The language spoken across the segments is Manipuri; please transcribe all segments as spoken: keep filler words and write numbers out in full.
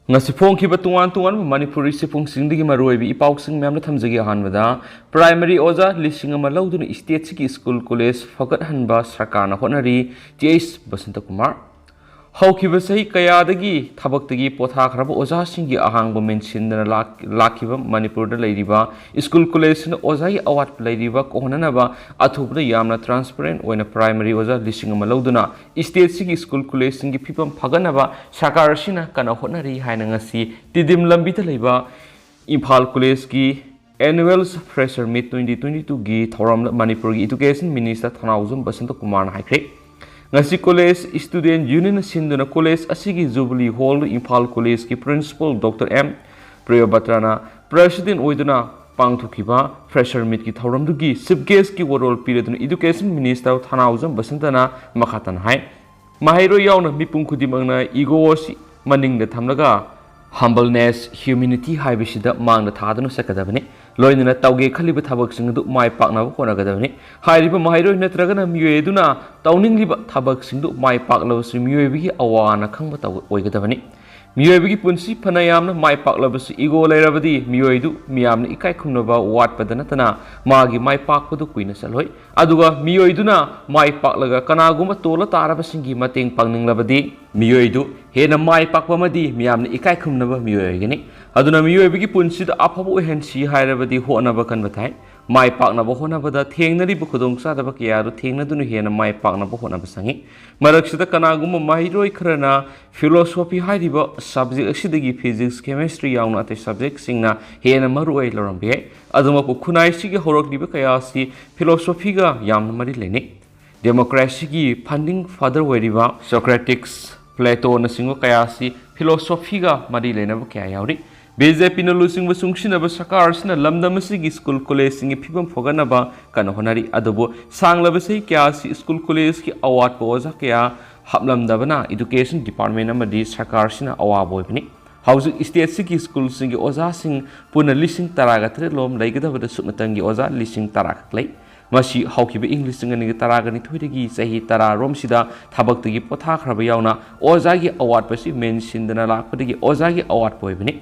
ꯉꯁꯤ ꯐꯣꯡꯈꯤꯕ ꯇꯣꯉꯥꯟ ꯇꯣꯉꯥꯟꯕ ꯃꯅꯤꯄꯨꯔꯤ ꯆꯦꯐꯣꯡꯁꯤꯡꯗꯒꯤ ꯃꯔꯨꯑꯣꯏꯕ ꯏꯄꯥꯎꯁꯤꯡ ꯃꯌꯥꯝꯅ ꯊꯝꯖꯒꯦ꯫ ꯑꯍꯥꯟꯕꯗ, ꯄ꯭ꯔꯥꯏꯃꯔꯤ ꯑꯣꯖꯥ ꯂꯤꯁꯤꯡ ꯑꯃ ꯂꯧꯗꯨꯅ ꯏꯁꯇꯦꯠꯁꯤꯒꯤ ꯁ꯭ꯀꯨꯜ ꯀꯣꯂꯦꯖ ꯐꯒꯠꯍꯟꯕ ꯁꯔꯀꯥꯔꯅ ꯍꯣꯠꯅꯔꯤ, ꯇꯤ ꯑꯩꯆ ꯕꯁꯟꯇꯀꯨꯃꯥꯔ꯫ ꯍꯧꯈꯤꯕ ꯆꯍꯤ ꯀꯌꯥꯗꯒꯤ ꯊꯕꯛꯇꯒꯤ ꯄꯣꯊꯥꯈ꯭ꯔꯕ ꯑꯣꯖꯥꯁꯤꯡꯒꯤ ꯑꯍꯥꯡꯕ ꯃꯦꯟꯁꯤꯟꯗꯅ ꯂꯥꯛ-, ꯂꯥꯛꯈꯤꯕ ꯃꯅꯤꯄꯨꯔꯗ ꯂꯩꯔꯤꯕ ꯁ꯭ꯀꯨꯜ ꯀꯣꯂꯦꯖꯁꯤꯡꯗ ꯑꯣꯖꯥꯒꯤ ꯑꯋꯥꯠꯄ ꯂꯩꯔꯤꯕ ꯀꯣꯛꯍꯟꯅꯅꯕ ꯑꯊꯨꯕꯗ ꯌꯥꯝꯅ ꯇ꯭ꯔꯥꯟꯁꯄꯔꯦꯟ ꯑꯣꯏꯅ ꯄ꯭ꯔꯥꯏꯃꯔꯤ ꯑꯣꯖꯥ ꯂꯤꯁꯤꯡ ꯑꯃ ꯂꯧꯗꯨꯅ ꯏꯁꯇꯦꯠꯁꯤꯒꯤ ꯁ꯭ꯀꯨꯜ ꯀꯣꯂꯦꯖꯁꯤꯡꯒꯤ ꯐꯤꯕꯝ ꯐꯒꯠꯅꯕ ꯁꯔꯀꯥꯔ ꯑꯁꯤꯅ ꯀꯟꯅ ꯍꯣꯠꯅꯔꯤ ꯍꯥꯏꯅ ꯉꯁꯤ ꯇꯤꯗꯤꯝ ꯂꯝꯕꯤꯗ ꯂꯩꯕ ꯏꯝꯐꯥꯜ ꯀꯣꯂꯦꯖꯀꯤ Annual Fresher Meet twenty twenty-twoꯒꯤ ꯊꯧꯔꯝꯗ ꯃꯅꯤꯄꯨꯔꯒꯤ Education Minister ꯊꯧꯅꯥꯎꯖꯝ ꯕꯁꯟꯇꯀꯨꯃꯥꯔꯅ ꯍꯥꯏꯈ꯭ꯔꯦ꯫ ꯉꯁꯤ ꯀꯣꯂꯦꯖ ꯁ꯭ꯇꯨꯗꯦꯟꯠ ꯌꯨꯅꯤꯌꯟꯅ ꯁꯤꯟꯗꯨꯅ ꯀꯣꯂꯦꯖ ꯑꯁꯤꯒꯤ ꯖꯨꯕꯤꯂꯤ ꯍꯣꯜꯗ ꯏꯝꯐꯥꯜ ꯀꯣꯂꯦꯖꯀꯤ ꯄ꯭ꯔꯤꯟꯁꯤꯄꯥꯜ ꯗꯣꯛꯇꯔ ꯑꯦꯝ ꯄ꯭ꯔꯤꯌꯕꯇ꯭ꯔꯅ ꯄ꯭ꯔꯦꯁꯤꯗꯦꯟꯠ ꯑꯣꯏꯗꯨꯅ ꯄꯥꯡꯊꯣꯛꯈꯤꯕ Fresher Meetꯀꯤ ꯊꯧꯔꯝꯗꯨꯒꯤ ꯆꯤꯐ ꯒꯦꯁ꯭ꯠꯀꯤ ꯋꯥꯔꯣꯜ ꯄꯤꯔꯗꯨꯅ ꯏꯗꯨꯀꯦꯁꯟ ꯃꯤꯅꯤꯁꯇꯔ ꯊꯧꯅꯥꯎꯖꯝ ꯕꯁꯟꯇꯅ ꯃꯈꯥ ꯇꯥꯅ ꯍꯥꯏ, ꯃꯍꯩꯔꯣꯏ ꯌꯥꯎꯅ ꯃꯤꯄꯨꯝ ꯈꯨꯗꯤꯡꯃꯛꯅ ꯏꯒꯣ ꯑꯁꯤ ꯃꯅꯤꯡꯗ ꯊꯝꯂꯒ humbleness, humility ꯍꯥꯏꯕꯁꯤꯗ ꯃꯥꯡꯗ ꯊꯥꯗꯨꯅ ꯆꯠꯀꯗꯕꯅꯤ꯫ ꯂꯣꯏꯅꯅ ꯇꯧꯒꯦ ꯈꯜꯂꯤꯕ ꯊꯕꯛꯁꯤꯡ ꯑꯗꯨ ꯃꯥꯏ ꯄꯥꯛꯅꯕ ꯍꯣꯠꯅꯒꯗꯕꯅꯤ꯫ ꯍꯥꯏꯔꯤꯕ ꯃꯍꯩꯔꯣꯏ ꯅꯠꯇ꯭ꯔꯒꯅ ꯃꯤꯑꯣꯏ ꯑꯗꯨꯅ ꯇꯧꯅꯤꯡꯂꯤꯕ ꯊꯕꯛꯁꯤꯡꯗꯨ ꯃꯥꯏ ꯄꯥꯛꯂꯕꯁꯨ ꯃꯤꯑꯣꯏꯕꯒꯤ ꯑꯋꯥꯅ ꯈꯪꯕ ꯇꯧ-, ꯑꯣꯏꯒꯗꯕꯅꯤ꯫ ꯃꯤꯑꯣꯏꯕꯒꯤ ꯄꯨꯟꯁꯤ ꯐꯅ ꯌꯥꯝꯅ ꯃꯥꯏ ꯄꯥꯛꯂꯕꯁꯨ ꯏꯒꯣ ꯂꯩꯔꯕꯗꯤ ꯃꯤꯑꯣꯏꯗꯨ ꯃꯤꯌꯥꯝꯅ ꯏꯀꯥꯏ ꯈꯨꯝꯅꯕ ꯋꯥꯠꯄꯗ ꯅꯠꯇꯅ ꯃꯥꯒꯤ ꯃꯥꯏ ꯄꯥꯛꯄꯗꯨ ꯀꯨꯏꯅ ꯆꯠꯂꯣꯏ꯫ ꯑꯗꯨꯒ ꯃꯤꯑꯣꯏꯗꯨꯅ ꯃꯥꯏ ꯄꯥꯛꯂꯒ ꯀꯅꯥꯒꯨꯝꯕ ꯇꯣꯜꯂ ꯇꯥꯔꯕꯁꯤꯡꯒꯤ ꯃꯇꯦꯡ ꯄꯥꯡꯅꯤꯡꯂꯕꯗꯤ ꯃꯤꯑꯣꯏꯗꯨ ꯍꯦꯟꯅ ꯃꯥꯏ ꯄꯥꯛꯄ ꯑꯃꯗꯤ ꯃꯤꯌꯥꯝꯅ ꯏꯀꯥꯏ ꯈꯨꯝꯅꯕ ꯃꯤꯑꯣꯏ ꯑꯣꯏꯒꯅꯤ꯫ ꯑꯗꯨꯅ ꯃꯤꯑꯣꯏꯕꯒꯤ ꯄꯨꯟꯁꯤꯗ ꯑꯐꯕ ꯑꯣꯏꯍꯟꯁꯤ ꯍꯥꯏꯔꯕꯗꯤ ꯍꯣꯠꯅꯕ ꯀꯟꯕ ꯊꯥꯏ꯫ ꯃꯥꯏ ꯄꯥꯛꯅꯕ ꯍꯣꯠꯅꯕꯗ ꯊꯦꯡꯅꯔꯤꯕ ꯈꯨꯗꯣꯡꯆꯥꯗꯕ ꯀꯌꯥ ꯑꯗꯨ ꯊꯦꯡꯅꯗꯨꯅ ꯍꯦꯟꯅ ꯃꯥꯏ ꯄꯥꯛꯅꯕ ꯍꯣꯠꯅꯕ ꯆꯪꯏ꯫ ꯃꯔꯛꯁꯤꯗ ꯀꯅꯥꯒꯨꯝꯕ ꯃꯍꯩꯔꯣꯏ ꯈꯔꯅ philosophy ꯍꯥꯏꯔꯤꯕ subject ꯑꯁꯤꯗꯒꯤ physics, chemistry ꯌꯥꯎꯅ ꯑꯇꯩ subjectꯁꯤꯡꯅ ꯍꯦꯟꯅ ꯃꯔꯨ ꯑꯣꯏ ꯂꯧꯔꯝꯕ ꯌꯥꯏ꯫ ꯑꯗꯨꯃꯛꯄꯨ ꯈꯨꯟꯅꯥꯏꯁꯤꯒꯤ ꯍꯧꯔꯛꯂꯤꯕ ꯀꯌꯥ ꯑꯁꯤ philosophyꯒ ꯌꯥꯝꯅ ꯃꯔꯤ ꯂꯩꯅꯩ꯫ Democracyꯒꯤ founding father ꯑꯣꯏꯔꯤꯕ Socrates, Platoꯅꯆꯤꯡꯕ ꯀꯌꯥ ꯑꯁꯤ philosophyꯒ ꯃꯔꯤ ꯂꯩꯅꯕ ꯀꯌꯥ ꯌꯥꯎꯔꯤ꯫ ꯕꯤ ꯖꯦ ꯄꯤꯅ ꯂꯨꯆꯤꯡꯕ ꯆꯨꯡꯁꯤꯟꯅꯕ ꯁꯔꯀꯥꯔ ꯑꯁꯤꯅ ꯂꯝꯗꯝ ꯑꯁꯤꯒꯤ ꯁ꯭ꯀꯨꯜ ꯀꯣꯂꯦꯖꯁꯤꯡꯒꯤ ꯐꯤꯕꯝ ꯐꯒꯠꯅꯕ ꯀꯟꯅ ꯍꯣꯠꯅꯔꯤ꯫ ꯑꯗꯨꯕꯨ ꯁꯥꯡꯂꯕ ꯆꯍꯤ ꯀꯌꯥ ꯑꯁꯤ ꯁ꯭ꯀꯨꯜ ꯀꯣꯂꯦꯖꯀꯤ ꯑꯋꯥꯠꯄ ꯑꯣꯖꯥ ꯀꯌꯥ ꯍꯥꯞꯂꯝꯗꯕꯅ education department ꯑꯃꯗꯤ ꯁꯔꯀꯥꯔꯁꯤꯅ ꯑꯋꯥꯕ ꯑꯣꯏꯕꯅꯤ꯫ ꯍꯧꯖꯤꯛ ꯏꯁꯇꯦꯠꯁꯤꯒꯤ ꯁ꯭ꯀꯨꯜꯁꯤꯡꯒꯤ ꯑꯣꯖꯥꯁꯤꯡ ꯄꯨꯟꯅ ꯂꯤꯁꯤꯡ ꯇꯔꯥꯒ ꯇꯔꯦꯠ ꯂꯣꯝ ꯂꯩꯒꯗꯕꯗ ꯁꯨꯞꯅꯇꯪꯒꯤ ꯑꯣꯖꯥ ꯂꯤꯁꯤꯡ ꯇꯔꯥ ꯈꯛ ꯂꯩ꯫ ꯃꯁꯤ ꯍꯧꯈꯤꯕ ꯏꯪ ꯂꯤꯁꯤꯡ ꯑꯅꯤꯒ ꯇꯔꯥꯒ ꯅꯤꯊꯣꯏꯗꯒꯤ ꯆꯍꯤ ꯇꯔꯥ ꯔꯣꯝꯁꯤꯗ ꯊꯕꯛꯇꯒꯤ ꯄꯣꯊꯥꯈ꯭ꯔꯕ ꯌꯥꯎꯅ ꯑꯣꯖꯥꯒꯤ ꯑꯋꯥꯠꯄꯁꯤ ꯃꯦꯟꯁꯤꯟꯗꯅ ꯂꯥꯛꯄꯗꯒꯤ ꯑꯣꯖꯥꯒꯤ ꯑꯋꯥꯠꯄ ꯑꯣꯏꯕꯅꯤ꯫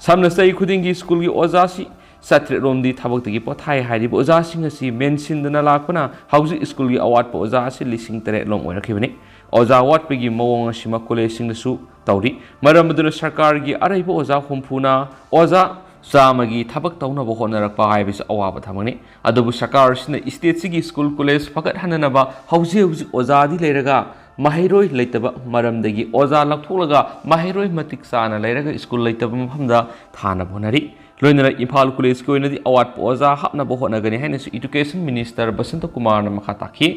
ꯁꯝꯅ ꯆꯍꯤ ꯈꯨꯗꯤꯡꯒꯤ ꯁ꯭ꯀꯨꯜꯒꯤ ꯑꯣꯖꯥꯁꯤ ꯆꯥꯇ꯭ꯔꯦꯠ ꯔꯣꯝꯗꯤ ꯊꯕꯛꯇꯒꯤ ꯄꯣꯊꯥꯏ ꯍꯥꯏꯔꯤꯕ ꯑꯣꯖꯥꯁꯤꯡ ꯑꯁꯤ ꯃꯦꯟꯁꯤꯟꯗꯅ ꯂꯥꯛꯄꯅ ꯍꯧꯖꯤꯛ ꯁ꯭ꯀꯨꯜꯒꯤ ꯑꯋꯥꯠꯄ ꯑꯣꯖꯥ ꯑꯁꯤ ꯂꯤꯁꯤꯡ ꯇꯔꯦꯠ ꯂꯣꯝ ꯑꯣꯏꯔꯛꯈꯤꯕꯅꯤ꯫ ꯑꯣꯖꯥ ꯋꯥꯠꯄꯒꯤ ꯃꯑꯣꯡ ꯑꯁꯤꯃꯛ ꯀꯣꯂꯦꯖꯁꯤꯡꯗꯁꯨ ꯇꯧꯔꯤ꯫ ꯃꯔꯝ ꯑꯗꯨꯅ ꯁꯔꯀꯥꯔꯒꯤ ꯑꯔꯩꯕ ꯑꯣꯖꯥ ꯍꯨꯝꯐꯨꯅ ꯑꯣꯖꯥ ꯆꯥꯝꯃꯒꯤ ꯊꯕꯛ ꯇꯧꯅꯕ ꯍꯣꯠꯅꯔꯛꯄ ꯍꯥꯏꯕꯁꯤ ꯑꯋꯥꯕ ꯊꯕꯛꯅꯤ꯫ ꯑꯗꯨꯕꯨ ꯁꯔꯀꯥꯔꯁꯤꯅ ꯁ꯭ꯇꯦꯠꯁꯤꯒꯤ ꯁ꯭ꯀꯨꯜ ꯀꯣꯂꯦꯖ ꯐꯒꯠꯍꯟꯅꯅꯕ ꯍꯧꯖꯤꯛ ꯍꯧꯖꯤꯛ ꯑꯣꯖꯥꯗꯤ ꯂꯩꯔꯒ ꯃꯍꯩꯔꯣꯏ ꯂꯩꯇꯕ ꯃꯔꯝꯗꯒꯤ ꯑꯣꯖꯥ ꯂꯧꯊꯣꯛꯂꯒ ꯃꯍꯩꯔꯣꯏ ꯃꯇꯤꯛ ꯆꯥꯅ ꯂꯩꯔꯒ ꯁ꯭ꯀꯨꯜ ꯂꯩꯇꯕ ꯃꯐꯝꯗ ꯊꯥꯅꯕ ꯍꯣꯠꯅꯔꯤ꯫ ꯂꯣꯏꯅꯅ ꯏꯝꯐꯥꯜ ꯀꯣꯂꯦꯖꯀꯤ ꯑꯣꯏꯅꯗꯤ ꯑꯋꯥꯠꯄ ꯑꯣꯖꯥ ꯍꯥꯞꯅꯕ ꯍꯣꯠꯅꯒꯅꯤ ꯍꯥꯏꯅꯁꯨ ꯏꯗꯨꯀꯦꯁꯟ ꯃꯤꯅꯤꯁꯇꯔ ꯕꯁꯟꯇ ꯀꯨꯃꯥꯔꯅ ꯃꯈꯥ ꯇꯥꯈꯤ꯫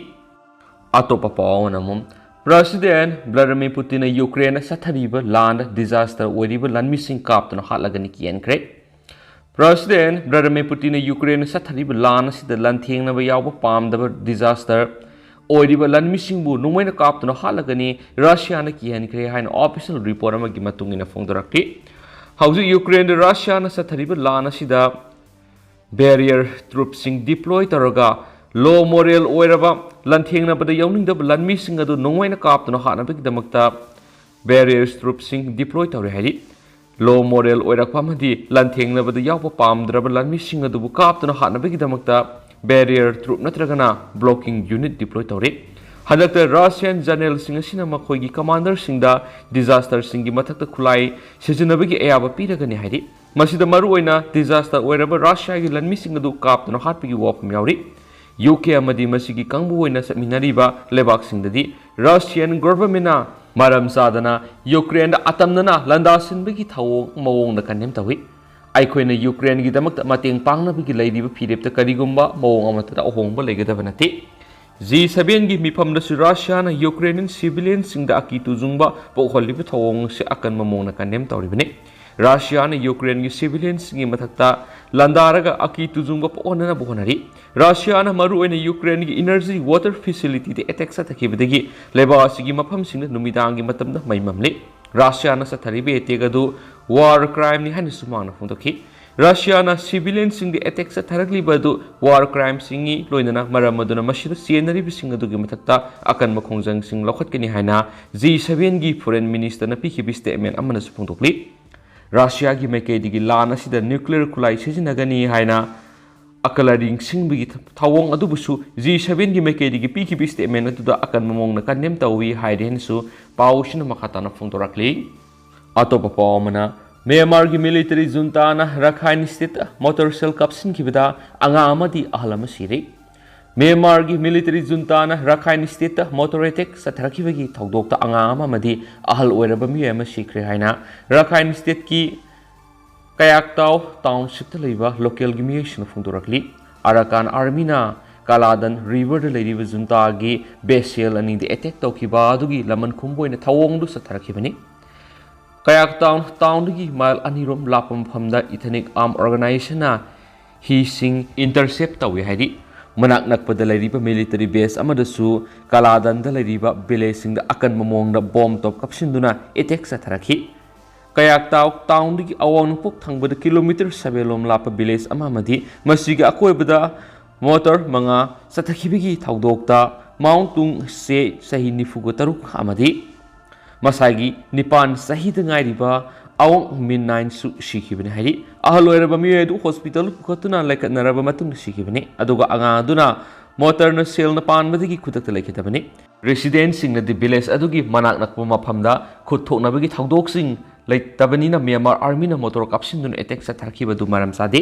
ꯑꯇꯣꯞꯄ ꯄꯥꯎ ꯑꯃꯅ ꯑꯃꯨꯛ ꯄ꯭ꯔꯁꯤꯗꯦꯟ ꯚ꯭ꯂꯥꯗꯤꯃꯤꯔ ꯄꯨꯇꯤꯟꯅ ꯌꯨꯀ꯭ꯔꯦꯟꯗ ꯆꯠꯊꯔꯤꯕ ꯂꯥꯟꯗ ꯗꯤꯖꯥꯁꯇꯔ ꯑꯣꯏꯔꯤꯕ ꯂꯥꯟꯃꯤꯁꯤꯡ ꯀꯥꯞꯇꯨꯅ ꯍꯥꯠꯂꯒꯅꯤ ꯀꯤꯍꯟꯈ꯭ꯔꯦ꯫ ꯄ꯭ꯔꯁꯤꯗꯦꯟ ꯚ꯭ꯂꯥꯗꯤꯃꯤꯔ ꯄꯨꯇꯤꯟꯅ ꯌꯨꯀ꯭ꯔꯦꯟꯗ ꯆꯠꯊꯔꯤꯕ ꯂꯥꯟ ꯑꯁꯤꯗ ꯂꯥꯟꯊꯦꯡꯅꯕ ꯌꯥꯎꯕ ꯄꯥꯝꯗꯕ ꯗꯤꯖꯥꯁꯇꯔ ꯑꯣꯏꯔꯤꯕ ꯂꯥꯟꯃꯤꯁꯤꯡꯕꯨ ꯅꯣꯡꯃꯩꯅ ꯀꯥꯞꯇꯨꯅ ꯍꯥꯠꯂꯒꯅꯤ ꯔꯁꯤꯌꯥꯅ ꯀꯤꯍꯟꯈ꯭ꯔꯦ ꯍꯥꯏꯅ ꯑꯣꯐꯤꯁꯤꯌꯦꯜ ꯔꯤꯄꯣꯔꯠ ꯑꯃꯒꯤ ꯃꯇꯨꯡ ꯏꯟꯅ ꯐꯣꯡꯗꯣꯔꯛꯈꯤ꯫ ꯍꯧꯖꯤꯛ ꯌꯨꯀ꯭ꯔꯦꯟꯗ ꯔꯁꯤꯌꯥꯅ ꯆꯠꯊꯔꯤꯕ ꯂꯥꯟ ꯑꯁꯤꯗ ꯕꯦꯔꯤꯌꯔ ꯇ꯭ꯔꯨꯞꯁꯤꯡ ꯗꯤꯄ꯭ꯂꯣꯏ ꯇꯧꯔꯒ ꯂꯣ ꯃꯣꯔꯦꯜ ꯑꯣꯏꯔꯕ ꯂꯥꯟꯊꯦꯡꯅꯕꯗ ꯌꯥꯎꯅꯤꯡꯗꯕ ꯂꯥꯟꯃꯤꯁꯤꯡ ꯑꯗꯨ ꯅꯣꯡꯃꯩꯅ ꯀꯥꯞꯇꯨꯅ ꯍꯥꯠꯅꯕꯒꯤꯗꯃꯛꯇ ꯕꯦꯔꯤꯌꯔ ꯇ꯭ꯔꯨꯞꯁꯤꯡ ꯗꯤꯄ꯭ꯂꯣꯏ ꯇꯧꯔꯦ ꯍꯥꯏꯔꯤ꯫ ꯂꯣ ꯃꯣꯔꯦꯜ ꯑꯣꯏꯔꯛꯄ ꯑꯃꯗꯤ ꯂꯥꯟꯊꯦꯡꯅꯕꯗ ꯌꯥꯎꯕ ꯄꯥꯝꯗ꯭ꯔꯕ ꯂꯥꯟꯃꯤꯁꯤꯡ ꯑꯗꯨꯕꯨ ꯀꯥꯞꯇꯨꯅ ꯍꯥꯠꯅꯕꯒꯤꯗꯃꯛꯇ ꯕꯦꯔꯤꯌꯔ ꯇ꯭ꯔꯨꯞ ꯅꯠꯇ꯭ꯔꯒꯅ ꯕ꯭ꯂꯣꯀꯤꯡ ꯌꯨꯅꯤꯠ ꯗꯤꯄ꯭ꯂꯣꯏ ꯇꯧꯔꯤ꯫ ꯍꯟꯗꯛꯇ ꯔꯁꯤꯌꯥꯟ ꯖꯔꯅꯦꯜꯁꯤꯡ ꯑꯁꯤꯅ ꯃꯈꯣꯏꯒꯤ ꯀꯃꯥꯟꯗꯔꯁꯤꯡꯗ ꯗꯤꯖꯥꯁꯇꯔꯁꯤꯡꯒꯤ ꯃꯊꯛꯇ ꯈꯨꯠꯂꯥꯏ ꯁꯤꯖꯤꯟꯅꯕꯒꯤ ꯑꯌꯥꯕ ꯄꯤꯔꯒꯅꯤ ꯍꯥꯏꯔꯤ꯫ ꯃꯁꯤꯗ ꯃꯔꯨꯑꯣꯏꯅ ꯗꯤꯖꯥꯁꯇꯔ ꯑꯣꯏꯔꯕ ꯔꯁꯤꯌꯥꯒꯤ ꯂꯥꯟꯃꯤꯁꯤꯡ ꯑꯗꯨ ꯀꯥꯞꯇꯨꯅ ꯍꯥꯠꯄꯒꯤ ꯋꯥꯐꯝ ꯌꯥꯎꯔꯤ꯫ ꯌꯨ ꯀꯦ ꯑꯃꯗꯤ ꯃꯁꯤꯒꯤ ꯀꯥꯡꯕꯨ ꯑꯣꯏꯅ ꯆꯠꯃꯤꯟꯅꯔꯤꯕ ꯂꯩꯕꯥꯛꯁꯤꯡꯗꯗꯤ ꯔꯁꯤꯌꯟ ꯒꯣꯚꯔꯟꯃꯦꯟꯅ ꯃꯔꯝ ꯆꯥꯗꯅ ꯌꯨꯀ꯭ꯔꯦꯟꯗ ꯑꯇꯝꯅꯅ ꯂꯥꯟꯗꯥꯁꯤꯟꯕꯒꯤ ꯊꯧꯑꯣꯡ ꯃꯑꯣꯡꯗ ꯀꯟꯗꯦꯝ ꯇꯧꯏ꯫ ꯑꯩꯈꯣꯏꯅ ꯌꯨꯀ꯭ꯔꯦꯟꯒꯤꯗꯃꯛꯇ ꯃꯇꯦꯡ ꯄꯥꯡꯅꯕꯒꯤ ꯂꯩꯔꯤꯕ ꯐꯤꯔꯦꯞꯇ ꯀꯔꯤꯒꯨꯝꯕ ꯃꯑꯣꯡ ꯑꯃꯠꯇꯗ ꯑꯍꯣꯡꯕ ꯂꯩꯒꯗꯕ ꯅꯠꯇꯦ꯫ ꯖꯤ ꯁꯚꯦꯟꯒꯤ ꯃꯤꯐꯝꯗꯁꯨ ꯔꯁꯤꯌꯥꯅ ꯌꯨꯀ꯭ꯔꯦꯅꯤꯌꯟ ꯁꯤꯚꯤꯂꯤꯌꯟꯁꯤꯡꯗ ꯑꯀꯤ ꯇꯨꯖꯨꯡꯕ ꯄꯣꯛꯍꯜꯂꯤꯕ ꯊꯧꯑꯣꯡ ꯑꯁꯤ ꯑꯀꯟꯕ ꯃꯑꯣꯡꯗ ꯀꯟꯗꯦꯝ ꯇꯧꯔꯤꯕꯅꯤ꯫ ꯔꯁꯤꯌꯥꯅ ꯌꯨꯀ꯭ꯔꯦꯟꯒꯤ ꯁꯤꯚꯤꯂꯤꯌꯟꯁꯤꯡꯒꯤ ꯃꯊꯛꯇ ꯂꯥꯟꯗꯥꯔꯒ ꯑꯀꯤ ꯇꯨꯖꯨꯡꯕ ꯄꯣꯛꯍꯟꯅꯕ ꯍꯣꯠꯅꯔꯤ꯫ ꯔꯁꯤꯌꯥꯅ ꯃꯔꯨꯑꯣꯏꯅ ꯌꯨꯀ꯭ꯔꯦꯟꯒꯤ ꯏꯅꯔꯖꯤ ꯋꯥꯇꯔ ꯐꯦꯁꯤꯂꯤꯇꯤꯗ ꯑꯦꯇꯦꯛ ꯆꯠꯊꯈꯤꯕꯗꯒꯤ ꯂꯩꯕꯥꯛ ꯑꯁꯤꯒꯤ ꯃꯐꯝꯁꯤꯡꯗ ꯅꯨꯃꯤꯗꯥꯡꯒꯤ ꯃꯇꯝꯗ ꯃꯩ ꯃꯝꯂꯤ꯫ ꯔꯁꯤꯌꯥꯅ ꯆꯠꯊꯔꯤꯕ ꯑꯦꯇꯦꯛ ꯑꯗꯨ ꯋꯥꯔ ꯀ꯭ꯔꯥꯏꯝꯅꯤ ꯍꯥꯏꯅꯁꯨ ꯃꯍꯥꯛꯅ ꯐꯣꯡꯗꯣꯛꯈꯤ꯫ ꯔꯁꯤꯌꯥꯅ civilianꯁꯤꯡꯗ attack ꯆꯠꯊꯔꯛꯂꯤꯕ ꯑꯗꯨ war crimeꯁꯤꯡꯅꯤ, ꯂꯣꯏꯅꯅ ꯃꯔꯝ ꯑꯗꯨꯅ ꯃꯁꯤꯗ ꯆꯦꯟꯅꯔꯤꯕꯁꯤꯡ ꯑꯗꯨꯒꯤ ꯃꯊꯛꯇ ꯑꯀꯟꯕ ꯈꯣꯡꯖꯪꯁꯤꯡ ꯂꯧꯈꯠꯀꯅꯤ ꯍꯥꯏꯅ G sevenꯒꯤ foreign ministerꯅ ꯄꯤꯈꯤꯕ statement ꯑꯃꯅꯁꯨ ꯐꯣꯡꯗꯣꯛꯂꯤ꯫ ꯔꯁꯤꯌꯥꯒꯤ ꯃꯥꯏꯀꯩꯗꯒꯤ ꯂꯥꯟ ꯑꯁꯤꯗ nuclear ꯈꯨꯠꯂꯥꯏ ꯁꯤꯖꯤꯟꯅꯒꯅꯤ ꯍꯥꯏꯅ ꯑꯀꯂ ꯅꯤꯡꯁꯤꯡꯕꯒꯤ ꯊꯧꯑꯣꯡ ꯑꯗꯨꯕꯨꯁꯨ G sevenꯒꯤ ꯃꯥꯏꯀꯩꯗꯒꯤ ꯄꯤꯈꯤꯕ statement ꯑꯗꯨꯗ ꯑꯀꯟꯕ ꯃꯑꯣꯡꯗ condemn ꯇꯧꯏ ꯍꯥꯏꯔꯦ ꯍꯥꯏꯅꯁꯨ ꯄꯥꯎꯁꯤꯅ ꯃꯈꯥ ꯇꯥꯅ ꯐꯣꯡꯗꯣꯔꯛꯂꯤ꯫ ꯑꯇꯣꯞꯄ ꯄꯥꯎ ꯑꯃꯅ, ꯃ꯭ꯌꯥꯟꯃꯥꯔꯒꯤ military juntaꯅ ꯔꯈꯥꯏꯟ stateꯇ mortar shell ꯀꯥꯞꯁꯤꯟꯈꯤꯕꯗ ꯑꯉꯥꯡ ꯑꯃꯗꯤ ꯑꯍꯜ ꯑꯃ ꯁꯤꯔꯦ꯫ ꯃ꯭ꯌꯥꯟꯃꯥꯔꯒꯤ military juntaꯅ ꯔꯈꯥꯏꯟ stateꯇ mortar attack ꯆꯠꯊꯔꯛꯈꯤꯕꯒꯤ ꯊꯧꯗꯣꯛꯇ ꯑꯉꯥꯡ ꯑꯃ ꯑꯃꯗꯤ ꯑꯍꯜ ꯑꯣꯏꯔꯕ ꯃꯤꯑꯣꯏ ꯑꯃ ꯁꯤꯈ꯭ꯔꯦ ꯍꯥꯏꯅ ꯔꯈꯥꯏꯟ stateꯀꯤ ꯀꯌꯥꯛꯇꯥꯎ townshipꯇ ꯂꯩꯕ localꯒꯤ ꯃꯤꯑꯣꯏꯁꯤꯡꯅ ꯐꯣꯡꯗꯣꯔꯛꯂꯤ꯫ ꯑꯔꯥꯀꯥꯟ armyꯅ ꯀꯥꯂꯥꯗꯟ riverꯗ ꯂꯩꯔꯤꯕ juntaꯒꯤ vessel ꯑꯅꯤꯗ attack ꯇꯧꯈꯤꯕ ꯑꯗꯨꯒꯤ ꯂꯃꯟ ꯈꯨꯝꯕ ꯑꯣꯏꯅ ꯊꯧꯑꯣꯡꯗꯨ ꯆꯠꯊꯔꯛꯈꯤꯕꯅꯤ꯫ ꯀꯌꯥꯛꯇꯥꯎ townꯗꯒꯤ mile ꯑꯅꯤꯔꯣꯝ ꯂꯥꯞꯄ ꯃꯐꯝꯗ ethnic armed organizationꯅ ꯍꯤꯁꯤꯡ intercept ꯇꯧꯏ ꯍꯥꯏꯔꯤ꯫ ꯃꯅꯥꯛ ꯅꯛꯄꯗ ꯂꯩꯔꯤꯕ military base ꯑꯃꯗꯁꯨ ꯀꯥꯂꯥꯗꯟꯗ ꯂꯩꯔꯤꯕ villageꯁꯤꯡꯗ ꯑꯀꯟꯕ ꯃꯑꯣꯡꯗ bomb ꯇꯣꯞ ꯀꯥꯞꯁꯤꯟꯗꯨꯅ attack ꯆꯠꯊꯔꯛꯈꯤ꯫ ꯀꯌꯥꯛꯇꯥꯎ townꯗꯒꯤ ꯑꯋꯥꯡ ꯅꯣꯡꯄꯣꯛ ꯊꯪꯕꯗ kilometre seven ꯂꯣꯝ ꯂꯥꯞꯄ village ꯑꯃ ꯑꯃꯗꯤ ꯃꯁꯤꯒꯤ ꯑꯀꯣꯏꯕꯗ mortar ꯃꯉꯥ ꯆꯠꯊꯈꯤꯕꯒꯤ ꯊꯧꯗꯣꯛꯇ ꯃꯥꯎꯟ ꯇꯨꯡ ꯁꯦ ꯆꯍꯤ ꯅꯤꯐꯨꯒ ꯇꯔꯨꯛ ꯑꯃꯗꯤ ꯃꯁꯥꯒꯤ ꯅꯤꯄꯥꯟ ꯆꯍꯤꯗ ꯉꯥꯏꯔꯤꯕ ꯑꯋꯣꯡ ꯃꯤꯟ ꯅꯥꯏꯟꯁꯨ ꯁꯤꯈꯤꯕꯅꯤ ꯍꯥꯏꯔꯤ꯫ ꯑꯍꯜ ꯑꯣꯏꯔꯕ ꯃꯤꯑꯣꯏ ꯑꯗꯨ hospital ꯄꯨꯈꯠꯇꯨꯅ ꯂꯥꯏꯀꯠꯅꯔꯕ ꯃꯇꯨꯡꯗ ꯁꯤꯈꯤꯕꯅꯤ, ꯑꯗꯨꯒ ꯑꯉꯥꯡ ꯑꯗꯨꯅ mortarꯅ shellꯅ ꯄꯥꯟꯕꯗꯒꯤ ꯈꯨꯗꯛꯇ ꯂꯩꯈꯤꯗꯕꯅꯤ꯫ Residentꯁꯤꯡꯅꯗꯤ village ꯑꯗꯨꯒꯤ ꯃꯅꯥꯛ ꯅꯛꯄ ꯃꯐꯝꯗ ꯈꯨꯠ ꯊꯣꯛꯅꯕꯒꯤ ꯊꯧꯗꯣꯛꯁꯤꯡ ꯂꯩꯇꯕꯅꯤꯅ ꯃ꯭ꯌꯥꯟꯃꯥꯔ armyꯅ mortar ꯀꯥꯞꯁꯤꯟꯗꯨꯅ attack ꯆꯠꯊꯔꯛꯈꯤꯕ ꯑꯗꯨ ꯃꯔꯝ ꯆꯥꯗꯦ꯫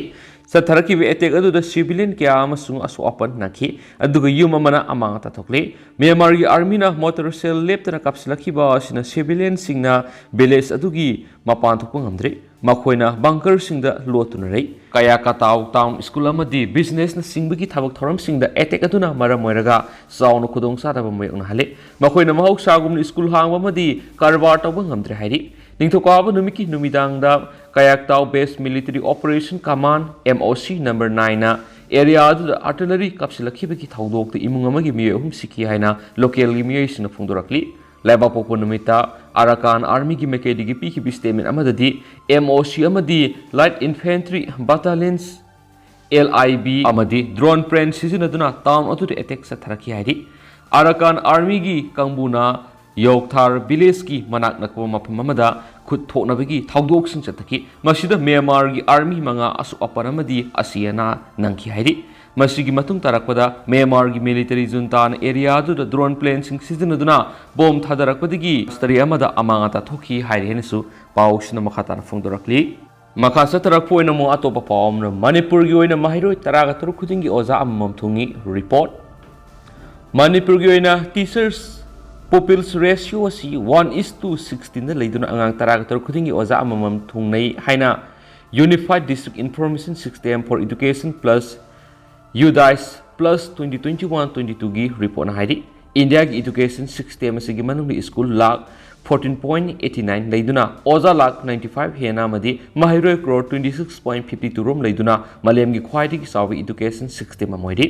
ꯆꯠꯊꯔꯛꯈꯤꯕ attack ꯑꯗꯨꯗ civilian ꯀꯌꯥ ꯑꯃꯁꯨꯡ ꯑꯁꯣꯛ ꯑꯄꯟ ꯅꯪꯈꯤ, ꯑꯗꯨꯒ ꯌꯨꯝ ꯑꯃꯅ ꯑꯃꯥꯡ ꯑꯇꯥ ꯊꯣꯛꯂꯤ꯫ ꯃ꯭ꯌꯥꯟꯃꯥꯔꯒꯤ armyꯅ mortar shell ꯂꯦꯞꯇꯅ ꯀꯥꯞꯁꯤꯜꯂꯛꯈꯤꯕ ꯑꯁꯤꯅ civilianꯁꯤꯡꯅ village ꯑꯗꯨꯒꯤ ꯃꯄꯥꯟ ꯊꯣꯛꯄ ꯉꯝꯗ꯭ꯔꯤ꯫ ꯃꯈꯣꯏꯅ bunkerꯁꯤꯡꯗ ꯂꯣꯠꯇꯨꯅ ꯂꯩ꯫ ꯀꯌꯥꯀꯇꯥꯎ town school ꯑꯃꯗꯤ businessꯅ ꯆꯤꯡꯕꯒꯤ ꯊꯕꯛ ꯊꯧꯔꯝꯁꯤꯡꯗ attack ꯑꯗꯨꯅ ꯃꯔꯝ ꯑꯣꯏꯔꯒ ꯆꯥꯎꯅ ꯈꯨꯗꯣꯡꯆꯥꯗꯕ ꯃꯥꯌꯣꯛꯅꯍꯜꯂꯤ꯫ ꯃꯈꯣꯏꯅ ꯃꯍꯧꯁꯥꯒꯨꯝꯅ school ꯍꯥꯡꯕ ꯑꯃꯗꯤ ꯀꯔꯕꯥꯔ ꯇꯧꯕ ꯉꯝꯗ꯭ꯔꯦ ꯍꯥꯏꯔꯤ꯫ ꯅꯤꯡꯊꯧꯀꯥꯕ ꯅꯨꯃꯤꯠꯀꯤ ꯅꯨꯃꯤꯗꯥꯡꯗ ꯀꯌꯥꯛꯇꯥꯎ Base Military Operation Command, MOC number nineꯅ area ꯑꯗꯨꯗ artillery ꯀꯥꯞꯁꯤꯜꯂꯛꯈꯤꯕꯒꯤ ꯊꯧꯗꯣꯛꯇ ꯏꯃꯨꯡ ꯑꯃꯒꯤ ꯃꯤꯑꯣꯏ ꯑꯍꯨꯝ ꯁꯤꯈꯤ ꯍꯥꯏꯅ localꯒꯤ ꯃꯤꯑꯣꯏꯁꯤꯡꯅ ꯐꯣꯡꯗꯣꯔꯛꯂꯤ꯫ ꯂꯩꯕꯥꯛꯄꯣꯛꯄ ꯅꯨꯃꯤꯠꯇ ꯑꯔꯥꯀꯥꯟ ꯑꯥꯔꯃꯤꯒꯤ ꯃꯥꯏꯀꯩꯗꯒꯤ ꯄꯤꯈꯤꯕ ꯁ꯭ꯇꯦꯠꯃꯦꯟ ꯑꯃꯗꯗꯤ, ꯑꯦꯝ ꯑꯣ ꯁꯤ ꯑꯃꯗꯤ ꯂꯥꯏꯠ ꯏꯟꯐꯦꯟꯇ꯭ꯔꯤ ꯕꯠꯇꯥꯂꯤꯌꯟꯁ, ꯑꯦꯜ ꯑꯥꯏ ꯕꯤ, ꯑꯃꯗꯤ ꯗ꯭ꯔꯣꯟ ꯄ꯭ꯔꯦꯟ ꯁꯤꯖꯤꯟꯅꯗꯨꯅ ꯇꯥꯎꯟ ꯑꯗꯨꯗ ꯑꯦꯇꯦꯛ ꯆꯠꯊꯔꯛꯈꯤ ꯍꯥꯏꯔꯤ꯫ ꯑꯔꯥꯀꯥꯟ ꯑꯥꯔꯃꯤꯒꯤ ꯀꯥꯡꯕꯨꯅ ꯌꯣꯛꯊꯥꯔ ꯚꯤꯂꯦꯖꯀꯤ ꯃꯅꯥꯛ ꯅꯛꯄ ꯃꯐꯝ ꯑꯃꯗ ꯈꯨꯠ ꯊꯣꯛꯅꯕꯒꯤ ꯊꯧꯗꯣꯛꯁꯤꯡ ꯆꯠꯊꯈꯤ꯫ ꯃꯁꯤꯗ ꯃ꯭ꯌꯥꯟꯃꯥꯔꯒꯤ ꯑꯥꯔꯃꯤ ꯃꯉꯥ ꯑꯁꯣꯛ ꯑꯄꯟ ꯑꯃꯗꯤ ꯑꯁꯤ ꯑꯅꯥ ꯅꯪꯈꯤ ꯍꯥꯏꯔꯤ꯫ ꯃꯁꯤꯒꯤ ꯃꯇꯨꯡ ꯇꯥꯔꯛꯄꯗ ꯃ꯭ꯌꯥꯟꯃꯥꯔꯒꯤ ꯃꯤꯂꯤꯇꯔꯤ ꯖꯨꯟꯇꯥꯅ ꯑꯦꯔꯤꯌꯥ ꯑꯗꯨꯗ ꯗ꯭ꯔꯣꯟ ꯄ꯭ꯂꯦꯟꯁꯤꯡ ꯁꯤꯖꯤꯟꯅꯗꯨꯅ ꯕꯣꯝ ꯊꯥꯗꯔꯛꯄꯗꯒꯤ ꯃꯣꯁꯇꯔꯤ ꯑꯃꯗ ꯑꯃꯥꯡ ꯑꯇꯥ ꯊꯣꯛꯈꯤ ꯍꯥꯏꯔꯤ ꯍꯥꯏꯅꯁꯨ ꯄꯥꯎꯁꯤꯅ ꯃꯈꯥ ꯇꯥꯅ ꯐꯣꯡꯗꯣꯔꯛꯂꯤ꯫ ꯃꯈꯥ ꯆꯠꯊꯔꯛꯄ ꯑꯣꯏꯅ ꯑꯃꯨꯛ ꯑꯇꯣꯞꯄ ꯄꯥꯎ ꯑꯃꯅ, ꯃꯅꯤꯄꯨꯔꯒꯤ ꯑꯣꯏꯅ ꯃꯍꯩꯔꯣꯏ ꯇꯔꯥꯒ ꯇꯔꯨꯛ ꯈꯨꯗꯤꯡꯒꯤ ꯑꯣꯖꯥ ꯑꯃꯃꯝ ꯊꯨꯡꯉꯤ꯫ ꯔꯤꯄꯣꯔꯠ꯫ ꯃꯅꯤꯄꯨꯔꯒꯤ ꯑꯣꯏꯅ teachers pupils ratio ꯑꯁꯤ one is to sixteen ꯗ ꯂꯩꯗꯨꯅ ꯑꯉꯥꯡ ꯇꯔꯥꯒ ꯇꯔꯨꯛ ꯈꯨꯗꯤꯡꯒꯤ ꯑꯣꯖꯥ ꯑꯃꯃꯝ ꯊꯨꯡꯅꯩ ꯍꯥꯏꯅ Unified District Information System for Education plus UDISE plus twenty twenty-one twenty-two ꯒꯤ ꯔꯤꯄꯣꯔꯠꯅ ꯍꯥꯏꯔꯤ꯫ ꯏꯟꯗꯤꯌꯥꯒꯤ education system ꯑꯁꯤꯒꯤ ꯃꯅꯨꯡꯗ school lakh fourteen point eighty nine ꯂꯩꯗꯨꯅ, ꯑꯣꯖꯥ ꯂꯥꯈ ninety five ꯍꯦꯟꯅ ꯑꯃꯗꯤ ꯃꯍꯩꯔꯣꯏ crore twenty six point fifty two ꯔꯣꯝ ꯂꯩꯗꯨꯅ ꯃꯥꯂꯦꯝꯒꯤ ꯈ꯭ꯋꯥꯏꯗꯒꯤ ꯆꯥꯎꯕ education system ꯑꯃ ꯑꯣꯏꯔꯤ꯫